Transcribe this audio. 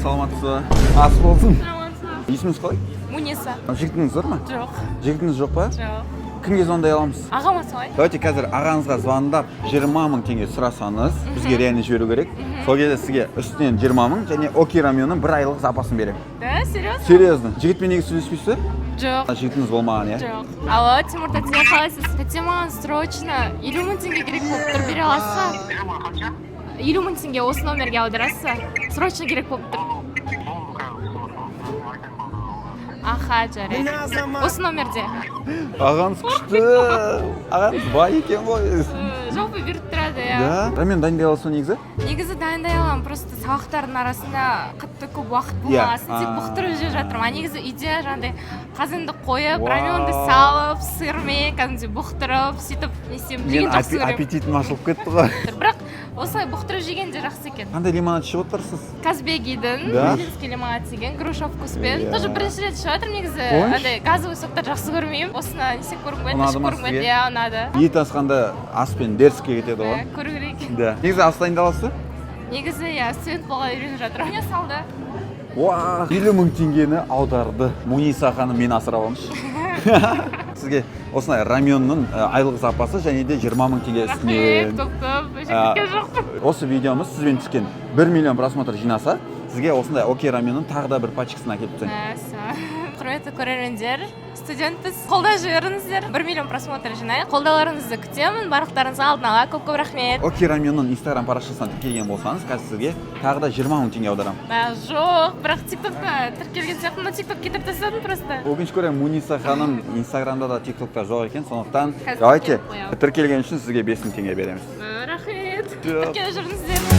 Саламатсыз ба? Ас болсын. Есіміңіз қалай? Муниса. Жігітіңіз бар ма? Жоқ. Жігітіңіз жоқ па? Жоқ. Кімге звондай аламыз? Ағама солай. Давайте қазір ағаңызға звондап, 20 000 теңге сұрасаңыз, бізге реально жіберу керек. Сол кезде сізге үстінен 20 000 және Оки раменнің бір айлық запасын беремін. Да, серьезно? Серьезно. Жігітпен неге сөйлеспейсіз ба? Жоқ. Жігітіңіз болмаған, иә? Жоқ. Алло, Тимур тәте, қалайсыз? Тәте, маған срочно 50 000 теңге керек болып тұр, бере аласыз ба? 50 000 теңге осы номерге аударасыз ба? Срочно керек болып тұр. Аха, жарайды, осы номерде. Ағаңыз күшті, ағаңыз бай екен ғой. Жалпы беріп тұрады, иә. Да, рамен дайындай аласыз ба негізі? Негізі дайындай аламын, просто сабақтардың арасында қатты көп уақыт болмағасын, тек бұқтырып жеп жатырмын. А негізі үйде жаңағыдай қазанды қойып, раменді салып, сырмен кәдімгідей бұқтырып, сөйтіп не істеймін, Мен жеген жақсы көремін. Аппетитім ашылып кетті ғой. Бірақ осылай бұқтырып жеген де жақсы екен. Қандай лимонад ішіп отырсыз? Казбегидің Да? Грузинский лимонад деген, груша вкуспен. Тоже бірінші рет ішіп жатырмын негізі. Қойшы. Андай газовый соктар жақсы көрмеймін, осыны не істеп көргім келді, Ұнады ішіп ма көргім келді. сізге? Иә, ұнады. Ет асқанда аспен дерзкий кетеді ғой. Иә, көру керек екен. Да, негізі ас дайындай аласыз ба? Негізі иә, студент болғалы үйреніп жатырмын. Не салды? Уа, 50 000 теңгені аударды Муниса ханым. Мені асырап алыңызшы. Сізге осындай раменнің айлық запасы және де 20 000 теңге Рахмет. үстінен. Көп көп күткен жоқпын. Осы видеомыз сізбен түскен 1 миллион просмотр жинаса, сізге осындай Окей раменнің тағы да бір пачкасын әкеліп тастаймын. Мәссаған. Құрметті көрермендер, студентпіз, қолдап жіберіңіздер, 1 миллион просмотр жинайық, қолдауларыңызды күтемін. Барлықтарыңызға алдын ала көп көп рахмет. Окей раменнің Инстаграм парақшасына тіркелген болсаңыз, қазір сізге тағы да 20 000 теңге аударамын. Мә, жоқ, бірақ ТикТокта тіркелген сияқтымын, но ТикТок кетіріп тастадым просто. Өкінішке орай, Муниса ханым Инстаграмда да, ТикТокта жоқ екен, сондықтан Қазір давайте тіркеліп қоямын. тіркелген үшін сізге 5000 теңге береміз. Мә, рахмет. Жоқ. Тіркеліп жүріңіздер.